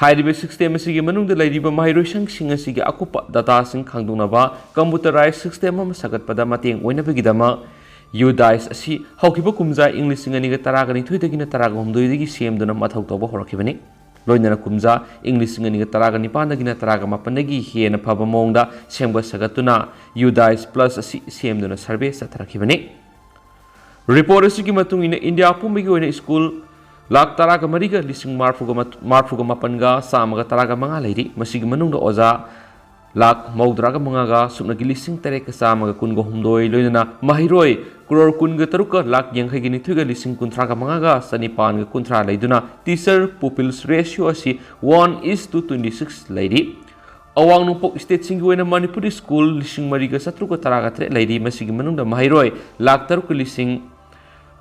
ꯍꯥꯏꯔꯤꯕ system ꯑꯁꯤꯒꯤ ꯃꯅꯨꯡꯗ ꯂꯩꯔꯤꯕ ꯃꯍꯩꯔꯣꯏꯁꯪꯁꯤꯡ ꯑꯁꯤꯒꯤ ꯑꯀꯨꯞꯄ dataꯁꯤꯡ ꯈꯪꯗꯣꯛꯅꯕ computerized system ꯑꯃ ꯁꯥꯒꯠꯄꯗ ꯃꯇꯦꯡ ꯑꯣꯏꯅꯕꯒꯤꯗꯃꯛ UDISE ꯑꯁꯤ ꯍꯧꯈꯤꯕ ꯀꯨꯝꯖꯥ ꯏꯪ ꯂꯤꯁꯤꯡ ꯑꯅꯤꯒ ꯇꯔꯥꯒ ꯅꯤꯊꯣꯏꯗꯒꯤꯅ ꯇꯔꯥꯒ ꯍꯨꯝꯗꯣꯏꯗꯒꯤ ꯁꯦꯝꯗꯨꯅ ꯃꯊꯧ ꯇꯧꯕ ꯍꯧꯔꯛꯈꯤꯕꯅꯤ꯫ ꯂꯣꯏꯅꯅ ꯀꯨꯝꯖꯥ ꯏꯪ ꯂꯤꯁꯤꯡ ꯑꯅꯤꯒ ꯇꯔꯥꯒ ꯅꯤꯄꯥꯟꯗꯒꯤꯅ ꯇꯔꯥꯒ ꯃꯥꯄꯟꯗꯒꯤ ꯍꯦꯟꯅ ꯐꯕ ꯃꯑꯣꯡꯗ ꯁꯦꯝꯒꯠ ꯁꯥꯒꯠꯇꯨꯅ UDISE plus ꯑꯁꯤ ꯁꯦꯝꯗꯨꯅ survey ꯆꯠꯊꯔꯛꯈꯤꯕꯅꯤ꯫ ꯔꯤꯄꯣꯔꯠ ꯑꯁꯤꯒꯤ ꯃꯇꯨꯡ ꯏꯟꯅ ꯏꯟꯗꯤꯌꯥ ꯄꯨꯝꯕꯒꯤ ꯑꯣꯏꯅ ꯁ꯭ꯀꯨꯜ ꯂꯥꯈ ꯇꯔꯥꯒ ꯃꯔꯤꯒ ꯂꯤꯁꯤꯡ ꯃꯔꯤꯐꯨꯒ ꯃꯥꯄꯟꯒ ꯆꯥꯝꯃꯒ ꯇꯔꯥꯒ ꯃꯉꯥ ꯂꯩꯔꯤ꯫ ꯃꯁꯤꯒꯤ ꯃꯅꯨꯡꯗ ꯑꯣꯖꯥ ꯂꯥꯈ ꯃꯧꯗ꯭ꯔꯥꯒ ꯃꯉꯥꯒ ꯁꯨꯞꯅꯒꯤ ꯂꯤꯁꯤꯡ ꯇꯔꯦꯠꯀ ꯆꯥꯝꯃꯒ ꯀꯨꯟꯒ ꯍꯨꯝꯗꯣꯏ, ꯂꯣꯏꯅꯅ ꯃꯍꯩꯔꯣꯏ crore ꯀꯨꯟꯒ ꯇꯔꯨꯛꯀ ꯂꯥꯈ ꯌꯥꯡꯈꯩꯒ ꯅꯤꯊꯣꯏꯒ ꯂꯤꯁꯤꯡ ꯀꯨꯟꯊ꯭ꯔꯥꯒ ꯃꯉꯥꯒ ꯆꯅꯤꯄꯥꯟꯒ ꯀꯨꯟꯊ꯭ꯔꯥ ꯂꯩꯗꯨꯅ teacher pupils ratio ꯑꯁꯤ one is to twenty six ꯂꯩꯔꯤ꯫ ꯑꯋꯥꯡ ꯅꯣꯡꯄꯣꯛ stateꯁꯤꯡꯒꯤ ꯑꯣꯏꯅ ꯃꯅꯤꯄꯨꯔꯗ ꯁ꯭ꯀꯨꯜ ꯂꯤꯁꯤꯡ ꯃꯔꯤꯒ ꯆꯥꯇ꯭ꯔꯨꯛꯀ ꯇꯔꯥꯒ ꯇꯔꯦꯠ ꯂꯩꯔꯤ꯫ ꯃꯁꯤꯒꯤ ꯃꯅꯨꯡꯗ ꯃꯍꯩꯔꯣꯏ ꯂꯥꯈ ꯇꯔꯨꯛꯀ ꯂꯤꯁꯤꯡ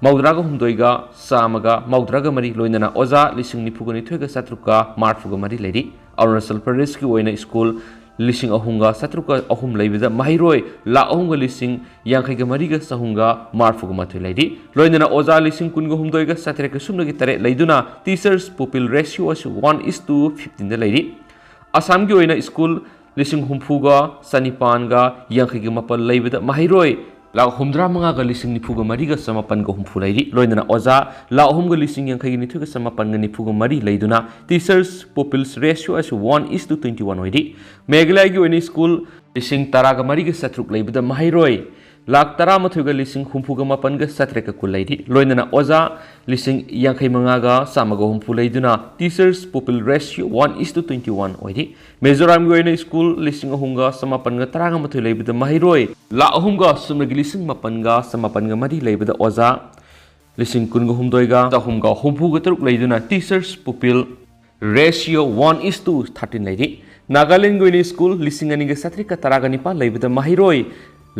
ꯃꯧꯗ꯭ꯔꯥꯒ ꯍꯨꯝꯗꯣꯏꯒ ꯆꯥꯝꯃꯒ ꯃꯧꯗ꯭ꯔꯥꯒ ꯃꯔꯤ, ꯂꯣꯏꯅꯅ ꯑꯣꯖꯥ ꯂꯤꯁꯤꯡ ꯅꯤꯐꯨꯒ ꯅꯤꯊꯣꯏꯒ ꯆꯥꯇ꯭ꯔꯨꯛꯀ ꯃꯔꯤꯐꯨꯒ ꯃꯔꯤ ꯂꯩꯔꯤ꯫ ꯑꯔꯨꯅꯥꯆꯜ ꯄ꯭ꯔꯗꯦꯁꯀꯤ ꯑꯣꯏꯅ ꯁ꯭ꯀꯨꯜ ꯂꯤꯁꯤꯡ ꯑꯍꯨꯝꯒ ꯆꯥꯇ꯭ꯔꯨꯛꯀ ꯑꯍꯨꯝ ꯂꯩꯕꯗ ꯃꯍꯩꯔꯣꯏ ꯂꯥꯈ ꯑꯍꯨꯝꯒ ꯂꯤꯁꯤꯡ ꯌꯥꯡꯈꯩꯒ ꯃꯔꯤꯒ ꯆꯍꯨꯝꯒ ꯃꯔꯤꯐꯨꯒ ꯃꯥꯊꯣꯏ ꯂꯩꯔꯤ꯫ ꯂꯣꯏꯅꯅ ꯑꯣꯖꯥ ꯂꯤꯁꯤꯡ ꯀꯨꯟꯒ ꯍꯨꯝꯗꯣꯏꯒ ꯆꯥꯇ꯭ꯔꯦꯠꯀ ꯁꯨꯞꯅꯒꯤ ꯇꯔꯦꯠ ꯂꯩꯗꯨꯅ teachers pupil ratio ꯑꯁꯤ one is to fifteen ꯗ ꯂꯩꯔꯤ꯫ ꯑꯁꯥꯝꯒꯤ ꯑꯣꯏꯅ ꯁ꯭ꯀꯨꯜ ꯂꯤꯁꯤꯡ ꯍꯨꯝꯐꯨꯒ ꯆꯅꯤꯄꯥꯟꯒ ꯌꯥꯡꯈꯩꯒ ꯃꯥꯄꯜ ꯂꯩꯕꯗ ꯃꯍꯩꯔꯣꯏ ꯂꯥꯈ ꯍꯨꯝꯗ꯭ꯔꯥ ꯃꯉꯥꯒ ꯂꯤꯁꯤꯡ ꯅꯤꯐꯨꯒ ꯃꯔꯤꯒ ꯆꯃꯥꯄꯟꯒ ꯍꯨꯝꯐꯨ ꯂꯩꯔꯤ꯫ ꯂꯣꯏꯅꯅ ꯑꯣꯖꯥ ꯂꯥꯈ ꯑꯍꯨꯝꯒ ꯂꯤꯁꯤꯡ ꯌꯥꯡꯈꯩꯒ ꯅꯤꯊꯣꯏꯒ ꯆꯃꯥꯄꯟꯒ ꯅꯤꯐꯨꯒ ꯃꯔꯤ ꯂꯩꯗꯨꯅ teachers pupils ratio ꯑꯁꯤ one is to twenty one ꯑꯣꯏꯔꯤ꯫ ꯃꯦꯘꯥꯂꯌꯒꯤ ꯑꯣꯏꯅ ꯁ꯭ꯀꯨꯜ ꯂꯤꯁꯤꯡ ꯇꯔꯥꯒ ꯃꯔꯤꯒ ꯆꯥꯇ꯭ꯔꯨꯛ ꯂꯩꯕꯗ ꯃꯍꯩꯔꯣꯏ ꯂꯥꯈ ꯇꯔꯥꯃꯥꯊꯣꯏꯒ ꯂꯤꯁꯤꯡ ꯍꯨꯝꯐꯨꯒ ꯃꯥꯄꯟꯒ ꯆꯥꯇ꯭ꯔꯦꯠꯀ ꯀꯨꯟ ꯂꯩꯔꯤ꯫ ꯂꯣꯏꯅꯅ ꯑꯣꯖꯥ ꯂꯤꯁꯤꯡ ꯌꯥꯡꯈꯩ ꯃꯉꯥꯒ ꯆꯥꯝꯃꯒ ꯍꯨꯝꯐꯨ ꯂꯩꯗꯨꯅ teachers pupil ratio one is to twenty one ꯑꯣꯏꯔꯤ꯫ ꯃꯤꯖꯣꯔꯥꯝꯒꯤ ꯑꯣꯏꯅ ꯁ꯭ꯀꯨꯜ ꯂꯤꯁꯤꯡ ꯑꯍꯨꯝꯒ ꯆꯃꯥꯄꯟꯒ ꯇꯔꯥꯃꯥꯊꯣꯏ ꯂꯩꯕꯗ ꯃꯍꯩꯔꯣꯏ ꯂꯥꯈ ꯑꯍꯨꯝꯒ ꯁꯨꯞꯅꯒꯤ ꯂꯤꯁꯤꯡ ꯃꯥꯄꯟꯒ ꯆꯃꯥꯄꯟꯒ ꯃꯔꯤ ꯂꯩꯕꯗ ꯑꯣꯖꯥ ꯂꯤꯁꯤꯡ ꯀꯨꯟꯒ ꯍꯨꯝꯗꯣꯏꯒ ꯆꯍꯨꯝꯒ ꯍꯨꯝꯐꯨꯒ ꯇꯔꯨꯛ ꯂꯩꯗꯨꯅ teachers pupil ratio one is to thirteen ꯂꯩꯔꯤ꯫ ꯅꯥꯒꯥꯂꯦꯟꯒꯤ ꯑꯣꯏꯅ ꯁ꯭ꯀꯨꯜ ꯂꯤꯁꯤꯡ ꯑꯅꯤꯒ ꯆꯥꯇ꯭ꯔꯦꯠꯀ ꯇꯔꯥꯒ ꯅꯤꯄꯥꯟ ꯂꯩꯕꯗ ꯃꯍꯩꯔꯣꯏ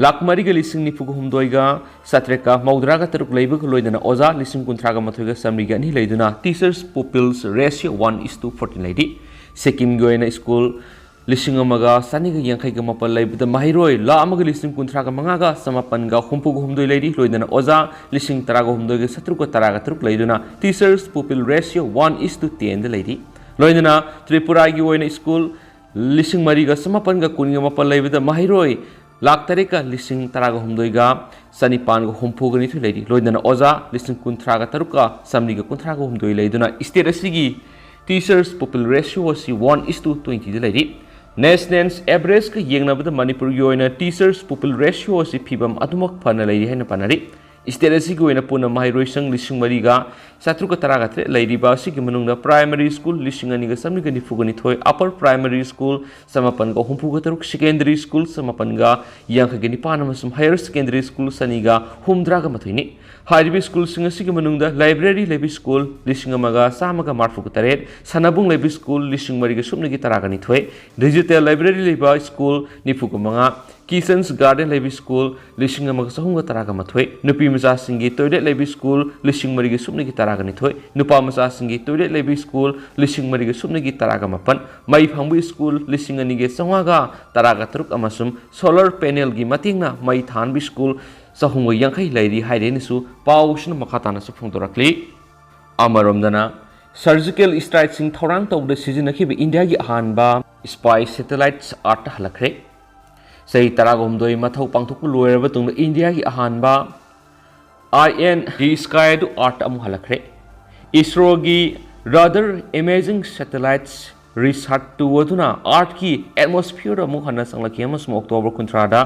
ꯂꯥꯈ ꯃꯔꯤꯒ ꯂꯤꯁꯤꯡ ꯅꯤꯐꯨꯒ ꯍꯨꯝꯗꯣꯏꯒ ꯆꯥꯇ꯭ꯔꯦꯠꯀ ꯃꯧꯗ꯭ꯔꯥꯒ ꯇꯔꯨꯛ ꯂꯩꯕꯒ ꯂꯣꯏꯅꯅ ꯑꯣꯖꯥ ꯂꯤꯁꯤꯡ ꯀꯨꯟꯊ꯭ꯔꯥꯒ ꯃꯥꯊꯣꯏꯒ ꯆꯥꯃꯔꯤꯒ ꯑꯅꯤ ꯂꯩꯗꯨꯅ teachers pupils ratio one is to fourteen ꯂꯩꯔꯤ꯫ ꯁꯤꯛꯀꯤꯝꯒꯤ ꯑꯣꯏꯅ ꯁ꯭ꯀꯨꯜ ꯂꯤꯁꯤꯡ ꯑꯃꯒ ꯆꯅꯤꯒ ꯌꯥꯡꯈꯩꯒ ꯃꯥꯄꯜ ꯂꯩꯕꯗ ꯃꯍꯩꯔꯣꯏ ꯂꯥꯈ ꯑꯃꯒ ꯂꯤꯁꯤꯡ ꯀꯨꯟꯊ꯭ꯔꯥꯒ ꯃꯉꯥꯒ ꯆꯃꯥꯄꯟꯒ ꯍꯨꯝꯐꯨꯒ ꯍꯨꯝꯗꯣꯏ ꯂꯩꯔꯤ꯫ ꯂꯣꯏꯅꯅ ꯑꯣꯖꯥ ꯂꯤꯁꯤꯡ ꯇꯔꯥꯒ ꯍꯨꯝꯗꯣꯏꯒ ꯆꯥꯇ꯭ꯔꯨꯛꯀ ꯇꯔꯥꯒ ꯇꯔꯨꯛ ꯂꯩꯗꯨꯅ teachers pupil ratio one is to ten ꯗ ꯂꯩꯔꯤ꯫ ꯂꯣꯏꯅꯅ ꯇ꯭ꯔꯤꯄꯨꯔꯥꯒꯤ ꯑꯣꯏꯅ ꯁ꯭ꯀꯨꯜ ꯂꯤꯁꯤꯡ ꯃꯔꯤꯒ ꯆꯃꯥꯄꯟꯒ ꯀꯨꯟꯒ ꯃꯥꯄꯜ ꯂꯩꯕꯗ ꯃꯍꯩꯔꯣꯏ ꯂꯥꯈ ꯇꯔꯦꯠꯀ ꯂꯤꯁꯤꯡ ꯇꯔꯥꯒ ꯍꯨꯝꯗꯣꯏꯒ ꯆꯅꯤꯄꯥꯟꯒ ꯍꯨꯝꯐꯨꯒ ꯅꯤꯊꯣꯏ ꯂꯩꯔꯤ꯫ ꯂꯣꯏꯅꯅ ꯑꯣꯖꯥ ꯂꯤꯁꯤꯡ ꯀꯨꯟꯊ꯭ꯔꯥꯒ ꯇꯔꯨꯛꯀ ꯆꯥꯃꯔꯤꯒ ꯀꯨꯟꯊ꯭ꯔꯥꯒ ꯍꯨꯝꯗꯣꯏ ꯂꯩꯗꯨꯅ state ꯑꯁꯤꯒꯤ teachers pupil ratio ꯑꯁꯤ one is to twenty ꯗ ꯂꯩꯔꯤ꯫ National average ꯀ ꯌꯦꯡꯅꯕꯗ ꯃꯅꯤꯄꯨꯔꯒꯤ ꯑꯣꯏꯅ teachers pupil ratio ꯑꯁꯤ ꯐꯤꯕꯝ ꯑꯗꯨꯃꯛ ꯐꯅ ꯂꯩꯔꯤ ꯍꯥꯏꯅ ꯄꯥꯅꯔꯤ꯫ State ꯑꯁꯤꯒꯤ ꯑꯣꯏꯅ ꯄꯨꯟꯅ ꯃꯍꯩꯔꯣꯏꯁꯪ ꯂꯤꯁꯤꯡ ꯃꯔꯤꯒ ꯆꯥꯇ꯭ꯔꯨꯛꯀ ꯇꯔꯥꯒ ꯇꯔꯦꯠ ꯂꯩꯔꯤꯕ ꯑꯁꯤꯒꯤ ꯃꯅꯨꯡꯗ primary school ꯂꯤꯁꯤꯡ ꯑꯅꯤꯒ ꯆꯥꯃꯔꯤꯒ ꯅꯤꯐꯨꯒ ꯅꯤꯊꯣꯏ, upper primary school ꯆꯃꯥꯄꯟꯒ ꯍꯨꯝꯐꯨꯒ ꯇꯔꯨꯛ, secondary school ꯆꯃꯥꯄꯟꯒ ꯌꯥꯡꯈꯩꯒ ꯅꯤꯄꯥꯟ ꯑꯃꯁꯨꯡ higher secondary school ꯆꯅꯤꯒ ꯍꯨꯝꯗ꯭ꯔꯥꯒ ꯃꯥꯊꯣꯏꯅꯤ꯫ ꯍꯥꯏꯔꯤꯕ ꯁ꯭ꯀꯨꯜꯁꯤꯡ ꯑꯁꯤꯒꯤ ꯃꯅꯨꯡꯗ library ꯂꯩꯕ ꯁ꯭ꯀꯨꯜ ꯂꯤꯁꯤꯡ ꯑꯃꯒ ꯆꯥꯝꯃꯒ ꯃꯔꯤꯐꯨꯒ ꯇꯔꯦꯠ, ꯁꯥꯟꯅꯕꯨꯡ ꯂꯩꯕ ꯁ꯭ꯀꯨꯜ ꯂꯤꯁꯤꯡ ꯃꯔꯤꯒ ꯁꯨꯞꯅꯒꯤ ꯇꯔꯥꯒ ꯅꯤꯊꯣꯏ, digital library ꯂꯩꯕ ꯁ꯭ꯀꯨꯜ ꯅꯤꯐꯨꯒ ꯃꯉꯥ, Kitchen's Garden ꯂꯩꯕ ꯁ꯭ꯀꯨꯜ ꯂꯤꯁꯤꯡ ꯑꯃꯒ ꯆꯍꯨꯝꯒ ꯇꯔꯥꯒ ꯃꯥꯊꯣꯏ, ꯅꯨꯄꯤ ꯃꯆꯥꯁꯤꯡꯒꯤ toilet ꯂꯩꯕ ꯁ꯭ꯀꯨꯜ ꯂꯤꯁꯤꯡ ꯃꯔꯤꯒ ꯁꯨꯞꯅꯒꯤ ꯇꯔꯥꯒ ꯅꯤꯊꯣꯏ, ꯅꯨꯄꯥ ꯃꯆꯥꯁꯤꯡꯒꯤ toilet ꯂꯩꯕ ꯁ꯭ꯀꯨꯜ ꯂꯤꯁꯤꯡ ꯃꯔꯤꯒ ꯁꯨꯞꯅꯒꯤ ꯇꯔꯥꯒ ꯃꯥꯄꯟ, ꯃꯩ ꯐꯪꯕ ꯁ꯭ꯀꯨꯜ ꯂꯤꯁꯤꯡ ꯑꯅꯤꯒ ꯆꯥꯝꯃꯉꯥꯒ ꯇꯔꯥꯒ ꯇꯔꯨꯛ ꯑꯃꯁꯨꯡ solar panelꯒꯤ ꯃꯇꯦꯡꯅ ꯃꯩ ꯊꯥꯟꯕ ꯁ꯭ꯀꯨꯜ ꯆꯍꯨꯝꯒ ꯌꯥꯡꯈꯩ ꯂꯩꯔꯤ ꯍꯥꯏꯔꯦꯅꯁꯨ ꯄꯥꯎꯁꯤꯅ ꯃꯈꯥ ꯇꯥꯅꯁꯨ ꯐꯣꯡꯗꯣꯔꯛꯂꯤ꯫ ꯑꯃꯔꯣꯝꯗꯅ surgical strikeꯁꯤꯡ ꯊꯧꯔꯥꯡ ꯇꯧꯕꯗ ꯁꯤꯖꯤꯟꯅꯈꯤꯕ ꯏꯟꯗꯤꯌꯥꯒꯤ ꯑꯍꯥꯟꯕ Spy satellites Earth ꯍꯜꯂꯛꯈ꯭ꯔꯦ꯫ ꯆꯍꯤ ꯇꯔꯥꯒ ꯍꯨꯝꯗꯣꯏ ꯃꯊꯧ ꯄꯥꯡꯊꯣꯛꯄ ꯂꯣꯏꯔꯕ ꯇꯨꯡꯗ ꯏꯟꯗꯤꯌꯥꯒꯤ ꯑꯍꯥꯟꯕ I N D Sky ꯑꯗꯨ Earth ꯑꯃꯨꯛ ꯍꯜꯂꯛꯈ꯭ꯔꯦ꯫ ISROꯒꯤ Rather Imaging Satellites Research two ꯑꯗꯨꯅ Earthꯀꯤ atmosphere ꯑꯃꯨꯛ ꯍꯟꯅ ꯆꯪꯂꯛꯈꯤ ꯑꯃꯁꯨꯡ October ꯀꯨꯟꯊ꯭ꯔꯥꯗ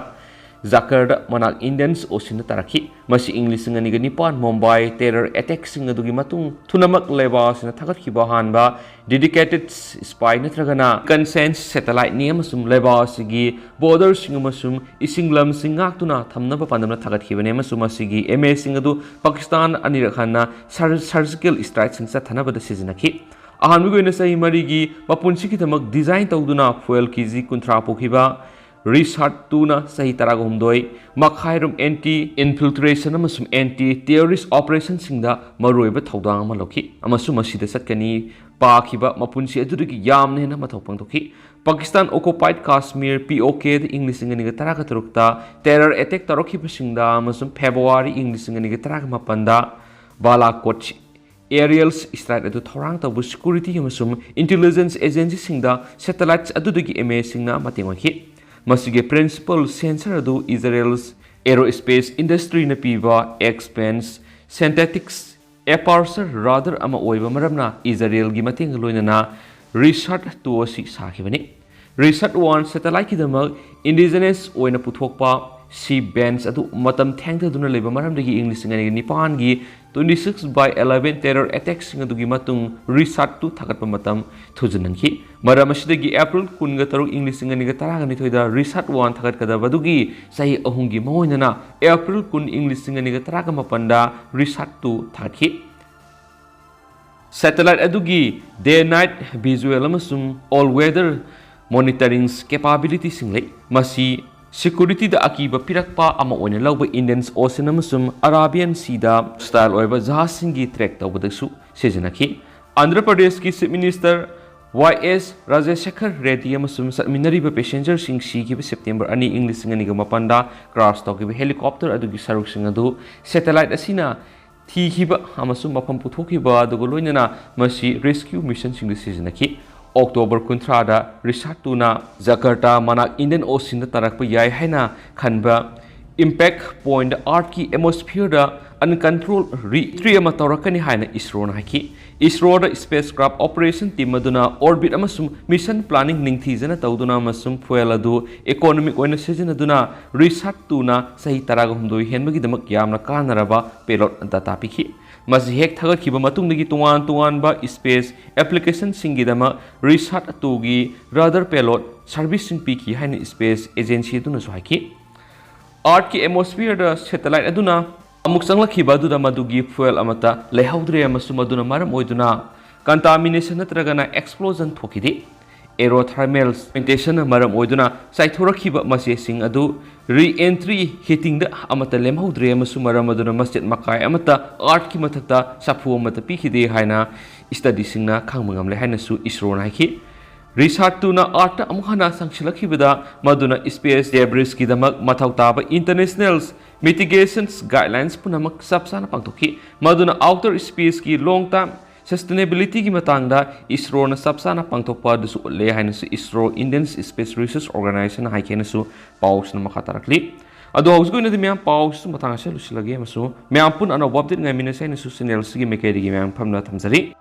ꯖꯀꯔꯗ ꯃꯅꯥꯛ Indian Oceanꯗ ꯇꯥꯔꯛꯈꯤ꯫ ꯃꯁꯤ ꯏꯪ ꯂꯤꯁꯤꯡ ꯑꯅꯤꯒ ꯅꯤꯄꯥꯟ ꯃꯨꯝꯕꯥꯏ terror attackꯁꯤꯡ ꯑꯗꯨꯒꯤ ꯃꯇꯨꯡ ꯊꯨꯅꯃꯛ ꯂꯩꯕꯥꯛ ꯑꯁꯤꯅ ꯊꯥꯒꯠꯈꯤꯕ ꯑꯍꯥꯟꯕ dedicated spy ꯅꯠꯇ꯭ꯔꯒꯅ reconnaissance satelliteꯅꯤ ꯑꯃꯁꯨꯡ ꯂꯩꯕꯥꯛ ꯑꯁꯤꯒꯤ borderꯁꯤꯡ ꯑꯃꯁꯨꯡ ꯏꯁꯤꯡ ꯂꯝꯁꯤꯡ ꯉꯥꯛꯇꯨꯅ ꯊꯝꯅꯕ ꯄꯥꯟꯗꯝꯅ ꯊꯥꯒꯠꯈꯤꯕꯅꯤ ꯑꯃꯁꯨꯡ ꯃꯁꯤꯒꯤ imageꯁꯤꯡ ꯑꯗꯨ ꯄꯥꯀꯤꯁꯇꯥꯟ ꯑꯅꯤꯔꯛ ꯍꯟꯅ sur-, surgical strikeꯁꯤꯡ ꯆꯠꯊꯅꯕꯗ ꯁꯤꯖꯤꯟꯅꯈꯤ꯫ ꯑꯍꯥꯟꯕꯒꯤ ꯑꯣꯏꯅ ꯆꯍꯤ ꯃꯔꯤꯒꯤ ꯃꯄꯨꯟꯁꯤꯒꯤꯗꯃꯛ design ꯇꯧꯗꯨꯅ fuel KG ꯀꯨꯟꯊ꯭ꯔꯥ ꯄꯨꯈꯤꯕ Research twoꯅ ꯆꯍꯤ ꯇꯔꯥꯒ ꯍꯨꯝꯗꯣꯏ ꯃꯈꯥꯏꯔꯣꯝ anti infiltration ꯑꯃꯁꯨꯡ anti terrorist operationꯁꯤꯡꯗ ꯃꯔꯨꯑꯣꯏꯕ ꯊꯧꯗꯥꯡ ꯑꯃ ꯂꯧꯈꯤ ꯑꯃꯁꯨꯡ ꯃꯁꯤꯗ ꯆꯠꯀꯅꯤ ꯄꯥꯈꯤꯕ ꯃꯄꯨꯟꯁꯤ ꯑꯗꯨꯗꯒꯤ ꯌꯥꯝꯅ ꯍꯦꯟꯅ ꯃꯊꯧ ꯄꯥꯡꯊꯣꯛꯈꯤ꯫ ꯄꯥꯀꯤꯁꯇꯥꯟ occupied Kashmir, POKꯗ ꯏꯪ ꯂꯤꯁꯤꯡ ꯑꯅꯤꯒ ꯇꯔꯥꯒ ꯇꯔꯨꯛꯇ terror attack ꯇꯧꯔꯛꯈꯤꯕꯁꯤꯡꯗ ꯑꯃꯁꯨꯡ February ꯏꯪ ꯂꯤꯁꯤꯡ ꯑꯅꯤꯒ ꯇꯔꯥꯒ ꯃꯥꯄꯟꯗ ꯕꯥꯂꯥꯀꯣꯠ aerial strike ꯑꯗꯨ ꯊꯧꯔꯥꯡ ꯇꯧꯕ security ꯑꯃꯁꯨꯡ intelligence agencyꯁꯤꯡꯗ satellites ꯑꯗꯨꯗꯒꯤ imageꯁꯤꯡꯅ ꯃꯇꯦꯡ ꯑꯣꯏꯈꯤ꯫ ꯃꯁꯤꯒꯤ principal sensor ꯑꯗꯨ Israel's aerospace industryꯅ ꯄꯤꯕ X-band synthetic aperture radar ꯑꯃ ꯑꯣꯏꯕ ꯃꯔꯝꯅ Israelꯒꯤ ꯃꯇꯦꯡꯒ ꯂꯣꯏꯅꯅ Research two ꯑꯁꯤ ꯁꯥꯈꯤꯕꯅꯤ꯫ Research one satelliteꯀꯤꯗꯃꯛ indigenous ꯑꯣꯏꯅ ꯄꯨꯊꯣꯛꯄ C-bands ꯑꯗꯨ ꯃꯇꯝ ꯊꯦꯡꯊꯗꯨꯅ ꯂꯩꯕ ꯃꯔꯝꯗꯒꯤ ꯏꯪ ꯂꯤꯁꯤꯡ ꯑꯅꯤꯒ ꯅꯤꯄꯥꯟꯒꯤ twenty six by eleven terror attackꯁꯤꯡ ꯑꯗꯨꯒꯤ ꯃꯇꯨꯡ Research two ꯊꯥꯒꯠꯄ ꯃꯇꯝ ꯊꯨꯖꯤꯟꯍꯟꯈꯤ꯫ ꯃꯔꯝ ꯑꯁꯤꯗꯒꯤ April ꯀꯨꯟꯒ ꯇꯔꯨꯛ ꯏꯪ ꯂꯤꯁꯤꯡ ꯑꯅꯤꯒ ꯇꯔꯥꯒ ꯅꯤꯊꯣꯏꯗ Research one ꯊꯥꯒꯠꯀꯗꯕ ꯑꯗꯨꯒꯤ ꯆꯍꯤ ꯑꯍꯨꯝꯒꯤ ꯃꯥꯡꯑꯣꯏꯅꯅ April ꯀꯨꯟ ꯏꯪ ꯂꯤꯁꯤꯡ ꯑꯅꯤꯒ ꯇꯔꯥꯒ ꯃꯥꯄꯟꯗ Research two ꯊꯥꯒꯠꯈꯤ꯫ Satellite ꯑꯗꯨꯒꯤ day night visual ꯑꯃꯁꯨꯡ all weather monitoring capabilityꯁꯤꯡ ꯂꯩ꯫ ꯃꯁꯤ securityꯗ ꯑꯀꯤꯕ ꯄꯤꯔꯛꯄ ꯑꯃ ꯑꯣꯏꯅ ꯂꯧꯕ Indian Ocean ꯑꯃꯁꯨꯡ Arabian Seaꯗ hostile ꯑꯣꯏꯕ ꯖꯍꯥꯖꯁꯤꯡꯒꯤ track ꯇꯧꯕꯗꯁꯨ ꯁꯤꯖꯤꯟꯅꯈꯤ꯫ ꯑꯟꯙ꯭ꯔ ꯄ꯭ꯔꯗꯦꯁꯀꯤ Chief Minister Y S Rajasekhar Reddy ꯑꯃꯁꯨꯡ ꯆꯠꯃꯤꯟꯅꯔꯤꯕ passengerꯁꯤꯡ ꯁꯤꯈꯤꯕ September ꯑꯅꯤ ꯏꯪ ꯂꯤꯁꯤꯡ ꯑꯅꯤꯒ ꯃꯥꯄꯟꯗ crash ꯇꯧꯈꯤꯕ helicopter ꯑꯗꯨꯒꯤ ꯁꯔꯨꯛꯁꯤꯡ ꯑꯗꯨ satellite ꯑꯁꯤꯅ ꯊꯤꯈꯤꯕ ꯑꯃꯁꯨꯡ ꯃꯐꯝ ꯄꯨꯊꯣꯛꯈꯤꯕ ꯑꯗꯨꯒ ꯂꯣꯏꯅꯅ ꯃꯁꯤ rescue missionꯁꯤꯡꯗ ꯁꯤꯖꯤꯟꯅꯈꯤ꯫ ꯑꯣꯛꯇꯣꯕꯔ ꯀꯨꯟꯊ꯭ꯔꯥꯗ ꯔꯤꯁꯥꯠ ꯇꯨꯅ ꯖꯀꯥꯔꯇꯥ ꯃꯅꯥꯛ ꯏꯟꯗꯤꯌꯟ ꯑꯣꯁꯤꯟꯗ ꯇꯥꯔꯛꯄ ꯌꯥꯏ ꯍꯥꯏꯅ ꯈꯟꯕ ꯏꯝꯄꯦꯛ ꯄꯣꯏꯟꯠ ꯑꯥꯔꯠꯀꯤ ꯑꯦꯠꯃꯣꯁꯐꯤꯌꯔꯗ ꯑꯟꯀꯟꯇ꯭ꯔꯣꯜ ꯔꯤ ꯑꯦꯟꯇ꯭ꯔꯤ ꯑꯃ ꯇꯧꯔꯛꯀꯅꯤ ꯍꯥꯏꯅ ꯏꯁꯔꯣꯅ ꯍꯥꯏꯈꯤ꯫ ꯏꯁꯔꯣꯗ ꯁ꯭ꯄꯦꯁ ꯀ꯭ꯔꯥꯐ ꯑꯣꯄꯔꯦꯁꯟ ꯇꯤꯝ ꯑꯗꯨꯅ ꯑꯣꯔꯕꯤꯠ ꯑꯃꯁꯨꯡ ꯃꯤꯁꯟ ꯄ꯭ꯂꯥꯅꯤꯡ ꯅꯤꯡꯊꯤꯖꯅ ꯇꯧꯗꯨꯅ ꯑꯃꯁꯨꯡ ꯐ꯭ꯌꯨꯑꯦꯜ ꯑꯗꯨ ꯏꯀꯣꯅꯣꯃꯤꯛ ꯑꯣꯏꯅ ꯁꯤꯖꯤꯟꯅꯗꯨꯅ ꯔꯤꯁꯥꯠ ꯇꯨꯅ ꯆꯍꯤ ꯇꯔꯥꯒ ꯍꯨꯝꯗꯣꯏ ꯍꯦꯟꯕꯒꯤꯗꯃꯛ ꯌꯥꯝꯅ ꯀꯥꯟꯅꯔꯕ ꯄꯦꯂꯣꯠ ꯗꯇꯥ ꯄꯤꯈꯤ꯫ ꯃꯁꯤ ꯍꯦꯛ ꯊꯥꯒꯠꯈꯤꯕ ꯃꯇꯨꯡꯗꯒꯤ ꯇꯣꯉꯥꯟ ꯇꯣꯉꯥꯟꯕ ꯁ꯭ꯄꯦꯁ ꯑꯦꯄ꯭ꯂꯤꯀꯦꯁꯟꯁꯤꯡꯒꯤꯗꯃꯛ ꯔꯤꯁꯥꯠ ꯇꯨꯒꯤ ꯔꯥꯗꯥꯔ ꯄꯦꯂꯣꯠ ꯁꯔꯚꯤꯁꯁꯤꯡ ꯄꯤꯈꯤ ꯍꯥꯏꯅ ꯁ꯭ꯄꯦꯁ ꯑꯦꯖꯦꯟꯁꯤ ꯑꯗꯨꯅꯁꯨ ꯍꯥꯏꯈꯤ꯫ ꯑꯥꯔꯠꯀꯤ ꯑꯦꯠꯃꯣꯁꯐꯤꯌꯔꯗ ꯁꯦꯇꯦꯂꯥꯏꯠ ꯑꯗꯨꯅ ꯑꯃꯨꯛ ꯆꯪꯂꯛꯈꯤꯕ ꯑꯗꯨꯗ ꯃꯗꯨꯒꯤ ꯐ꯭ꯌꯨꯑꯦꯜ ꯑꯃꯠꯇ ꯂꯩꯍꯧꯗ꯭ꯔꯦ ꯑꯃꯁꯨꯡ ꯃꯗꯨꯅ ꯃꯔꯝ ꯑꯣꯏꯗꯨꯅ ꯀꯟꯇꯥꯃꯤꯅꯦꯁꯟ ꯅꯠꯇ꯭ꯔꯒꯅ ꯑꯦꯛꯁꯄ꯭ꯂꯣꯖꯟ ꯊꯣꯛꯈꯤꯗꯦ꯫ ꯑꯦꯔꯣꯊꯔꯃꯦꯜ ꯐꯔꯃꯦꯟꯇꯦꯁꯟꯅ ꯃꯔꯝ ꯑꯣꯏꯗꯨꯅ ꯆꯥꯏꯊꯣꯔꯛꯈꯤꯕ ꯃꯆꯦꯁꯤꯡ ꯑꯗꯨ ꯔꯤ ꯑꯦꯟꯇ꯭ꯔꯤ ꯍꯤꯇꯤꯡꯗ ꯑꯃꯠꯇ ꯂꯦꯝꯍꯧꯗ꯭ꯔꯦ ꯑꯃꯁꯨꯡ ꯃꯔꯝ ꯑꯗꯨꯅ ꯃꯆꯦꯠ ꯃꯀꯥꯏ ꯑꯃꯠꯇ ꯑꯥꯔꯠꯀꯤ ꯃꯊꯛꯇ ꯁꯥꯐꯨ ꯑꯃꯠꯇ ꯄꯤꯈꯤꯗꯦ ꯍꯥꯏꯅ ꯁ꯭ꯇꯗꯤꯁꯤꯡꯅ ꯈꯪꯕ ꯉꯝꯂꯦ ꯍꯥꯏꯅꯁꯨ ꯏꯁꯔꯣꯅ ꯍꯥꯏꯈꯤ꯫ ꯔꯤꯁꯥꯠ ꯇꯨꯅ ꯑꯥꯔꯠꯇ ꯑꯃꯨꯛ ꯍꯟꯅ ꯆꯪꯁꯤꯜꯂꯛꯈꯤꯕꯗ ꯃꯗꯨꯅ ꯁ꯭ꯄꯦꯁ ꯗꯦꯕ꯭ꯔꯤꯁꯀꯤꯗꯃꯛ ꯃꯊꯧ ꯇꯥꯕ ꯏꯟꯇꯔꯅꯦꯁꯅꯦꯜ ꯃꯤꯇꯤꯒꯦꯁꯟ ꯒꯥꯏꯗꯂꯥꯏꯟꯁ ꯄꯨꯝꯅꯃꯛ ꯆꯞ ꯆꯥꯅ ꯄꯥꯡꯊꯣꯛꯈꯤ꯫ ꯃꯗꯨꯅ ꯑꯥꯎꯇꯔ ꯁ꯭ꯄꯦꯁꯀꯤ ꯂꯣꯡ ꯇꯔꯝ ꯁꯁꯇꯦꯅꯦꯕꯤꯂꯤꯇꯤꯒꯤ ꯃꯇꯥꯡꯗ ꯏꯁꯔꯣꯅ ꯆꯞ ꯆꯥꯅ ꯄꯥꯡꯊꯣꯛꯄ ꯑꯗꯨꯁꯨ ꯎꯠꯂꯦ ꯍꯥꯏꯅꯁꯨ ꯏꯁꯔꯣ, ꯏꯟꯗꯤꯌꯟ ꯁ꯭ꯄꯦꯁ ꯔꯤꯁꯔꯁ ꯑꯣꯔꯒꯅꯥꯏꯖꯦꯁꯟ ꯍꯥꯏꯈꯤ ꯍꯥꯏꯅꯁꯨ ꯄꯥꯎ ꯑꯁꯤꯅ ꯃꯈꯥ ꯇꯥꯔꯛꯂꯤ꯫ ꯑꯗꯣ ꯍꯧꯖꯤꯛ ꯑꯣꯏꯅꯗꯤ ꯃꯌꯥꯝ ꯄꯥꯎꯁꯤꯁꯨ ꯃꯇꯥꯡ ꯑꯁꯤꯗ ꯂꯣꯏꯁꯤꯜꯂꯒꯦ ꯑꯃꯁꯨꯡ ꯃꯌꯥꯝ ꯄꯨꯟꯅ ꯑꯅꯧꯕ ꯑꯞꯗꯦꯠ ꯉꯥꯏꯃꯤꯟꯅꯁꯤ ꯍꯥꯏꯅꯁꯨ ꯆꯦꯅꯦꯜꯁꯤꯒꯤ ꯃꯥꯏꯀꯩꯗꯒꯤ ꯃꯌꯥꯝ ꯐꯝꯅ ꯊꯝꯖꯔꯤ꯫